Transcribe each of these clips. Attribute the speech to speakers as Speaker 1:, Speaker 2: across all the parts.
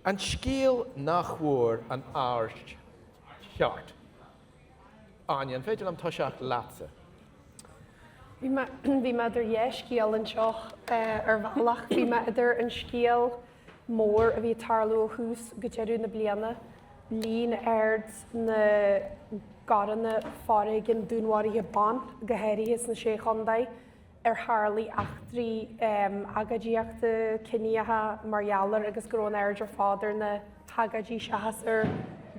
Speaker 1: An scéal nach bhfuair an aird cheart. Áine, an féidir liom toiseacht leatsa?
Speaker 2: Bhí mé, bhí mé idir dhá scéal anseo ar bhealach. Bhí mé idir an scéal mór a bhí ag tarlú ó thús go deireadh na bliana, líon ard na gcoireanna foréigin dúnmharaithe ban, go háirithe sna Sé Chontae, ar tharlaigh eachtraí agóidíochta ciníocha mar gheall air agus go raibh an aird ar fad ar na hagóidí seachas ar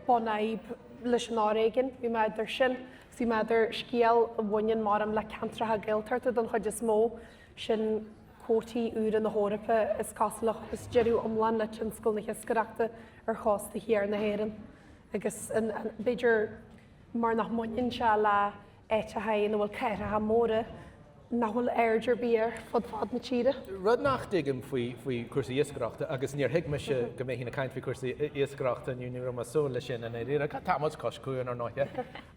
Speaker 2: bunfhadhb leis an fhoréigean. Bhí mé idir sin agus bhí mé idir scéal a bhaineann maram le ceantracha Gaeltachta don chuid is mó, sin cuótaí úra na hEorpa is cosúil a chuireas deireadh iomlán le tionscal na hiascaireachta ar chósta thiar na hÉireann agus b'fhéidir mar nach mbaineann sé le áiteacha ina bhfuil cathracha móra nach bhfuil aird ar bith air fud fad na tíre.
Speaker 1: Rud nach dtuigim faoi faoi chúrsaí iascaireachta, agus níor thuig mise go mbeinn ag caint faoi chúrsaí iascaireachta inniu, ní raibh mé ag súil leis sin i ndáiríre, tá muid cois cuain ar ndóighe,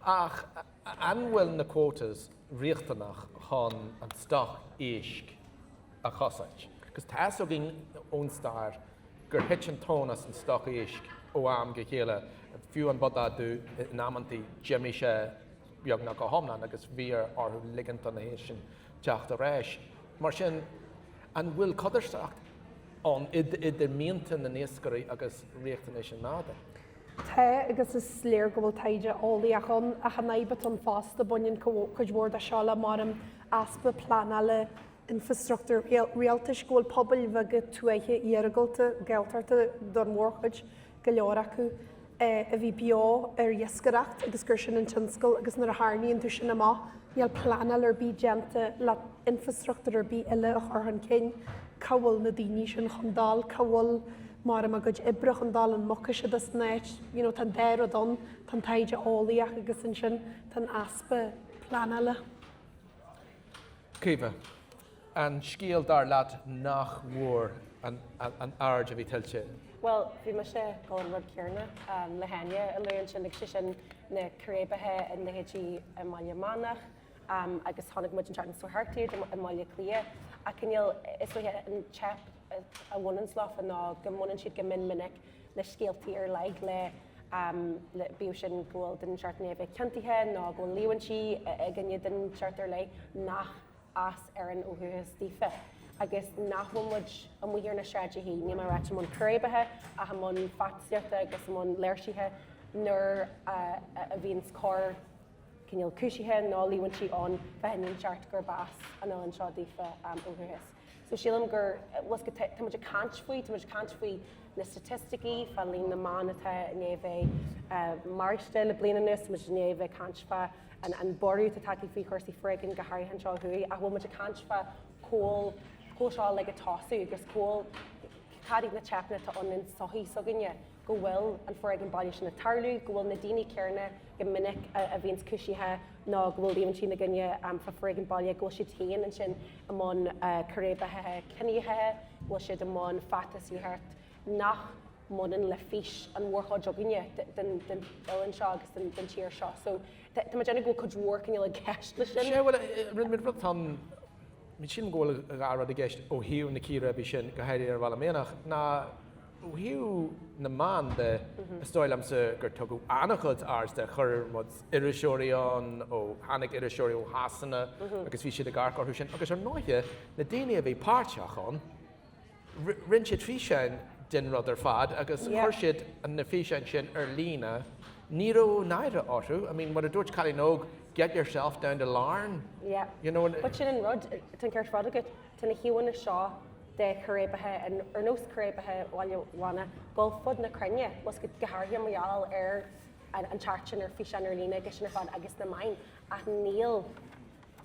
Speaker 1: ach an bhfuil na quotas riachtanach chun an stoc éisc a chosaint? Agus tá fhios againn ón stair gur thit an tóin as an stoc éisc ó am go chéile, fiú an Bodach Dubh in amantaí d'imigh sé beagnach go hiomlán agus bhí orthu ligint do na héisc sin teacht ar ais. Mar sin, an bhfuil codarsnacht ann idir mianta na n-iascairí agus riachtanais an nádúir?
Speaker 2: Tá, agus is léir go bhfuil taighde eolaíoch ann, ach an fhadhb atá ann fosta, baineann cuid mhór de seo le maram easpa pleanála infreastruchtúir rialtais, go bhfuil pobail bheaga tuaithe iargúlta, Gaeltachta don mhórchuid, go leor acu, a bhí beo ar iascaireacht agus gur sin an tionscal agus nuair a tharraingíonn tú sin amach níl pleanáil ar bith déanta le infreastruchtúr ar bith eile a chur chun cinn, cá bhfuil na daoine sin chun dul, cá bhfuil maram a gcuid oibre chun dul, an mbogfaidh siad as an áit, you know tá an dá rud ann, tá an taighde eolaíoch agus ansin tá an easpa pleanála.
Speaker 1: Caoimhe, An scéal dar leat nach bhfuair an aird a bhí tuillte?
Speaker 3: Bhuel, bhí mise ag dul an rud céanna le hÁine a lua ansin agus sé sin na círéibeacha i leithéidí i mBaile Meánach agus chonaic muid an tseachtain seo thart iad i mBaile Átha Cliath. Ach cineál, is dóiche an teip a bhaineanns leofa ná go mbaineann siad go mion minic le scéaltaí ar leith, le bíodh sin go bhfuil duine inteacht i ndiaidh a bheith ciontaithe nó go bhfuil líomhaintí i gcoinne duine inteacht ar leith nach as Éirinn ó dhúchas daofa agus nach bhfuil muid amuigh ar na sráideachaí, níl mé ag ráit i mbun círéibeacha ach i mbun feachtasaíochta agus i mbun léirsithe nuair a bhíonns coir cineál cúisithe nó líomhaintí ann fá dhuine inteacht gurb as an oileán seo daofa ó dhúchas. So sílim gur, bhfuil tá muid ag caint faoi, tá muid ag caint faoi na staitisticí, fá líon na mban atá i ndiaidh bheith maraithe le bliain anuas, tá muid i ndiaidh bheith ag caint fá an an borradh atá tagtha faoi chúrsaí foréigin go háirithe anseo ó thuaidh, ach bhfuil muid ag caint fá cá bhfuil, cá bhfuil seo uilig ag tosú agus cá bhfuil, cad iad na teipeanna atá ann in sochaí s'againne go bhfuil an foréigean baile sin ag tarlú, go bhfuil na daoine céanna go minic a bhíonns cúisithe nó go bhfuil líomhaintí ina gcoinne fá foréigean baile, go bhfuil siad féin ansin i mbun círéibeacha ciníocha, go bhfuil siad i mbun feachtasaíocht nach mbaineann le fís an mhórchuid againne den oileán seo agus den tír seo. So tá mé ag déanamh go bhfuil cuid mhór cineál i gceist leis sin.
Speaker 1: Sea, bhuel, rud atá ann, sílim go bhfuil dhá rud i gceist ó thaobh na círéibe sin, go háirithe ar Bhaile Meánach, ná ó thaobh na meán de, is dóigh liomsa gur tugadh an-chuid aird de, chuir muid iriseoirí ann, ó tháinig iriseoirí ó Shasana agus bhí siad ag amharc orthu sin, agus ar ndóighe, na daoine a bhí páirteach ann, Rinne siad físeáin den rud ar fad agus chuir siad na físeáin sin ar líne. Ní raibh náire orthu. I mean, mar a dúirt cailín óg, get yourself down to Larne.
Speaker 3: Yeah.
Speaker 1: You know,
Speaker 3: But sin an rud, tá an ceart ar fad agat, tá na híomhánna seo de chíréibeacha, ar nós círéibeacha Bhaile Mhánach, dul fud na cruinne, bhfuil go háirithe mar gheall ar an teacht sin ar físeáin ar líne agus sin ar fad agus na meáin, ach níl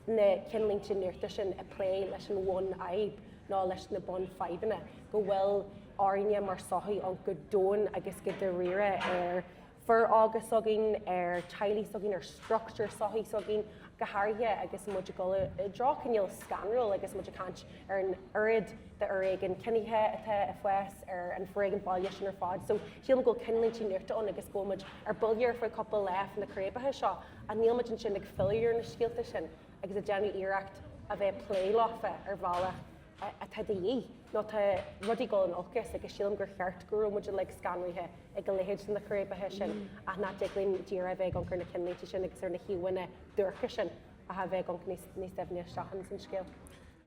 Speaker 3: na ceannlínte nuachta sin ag plé leis an bhunfhadhb nó leis na bunfhadhbanna, go bhfuil orainne mar sochaí ann go domhain agus go dáiríre ar fir óga s'againn, ar teaghlaigh s'againn, ar struchtúr sochaí s'againn, go háirithe agus muid ag dul i dtreo cineál scanrúil agus muid ag caint ar an oiread de fhoréigean ciníocha atá ag fás, ar an foréigean baile sin ar fad. So sílim go bhfuil ceannlínte nuachta ann agus go bhfuil muid ar buile ar feadh cúpla lá fá na círéibeacha seo. Ach níl muid ansin ag filleadh ar na scéalta sin agus ag déanamh iarracht a bheith ag plé leofa ar bhealach. atá de dhíth nó tá rudaí ag dul in olcas agus sílim gur cheart go raibh muid uilig scanraithe ag a leithéid de na círéibeacha sin ach nach dtig linn díreach a bheith ag amharc ar na cinnlínte sin agus ar na híomhánna duairce sin ach a bheith ag amharc níos doimhne isteach ins an scéal.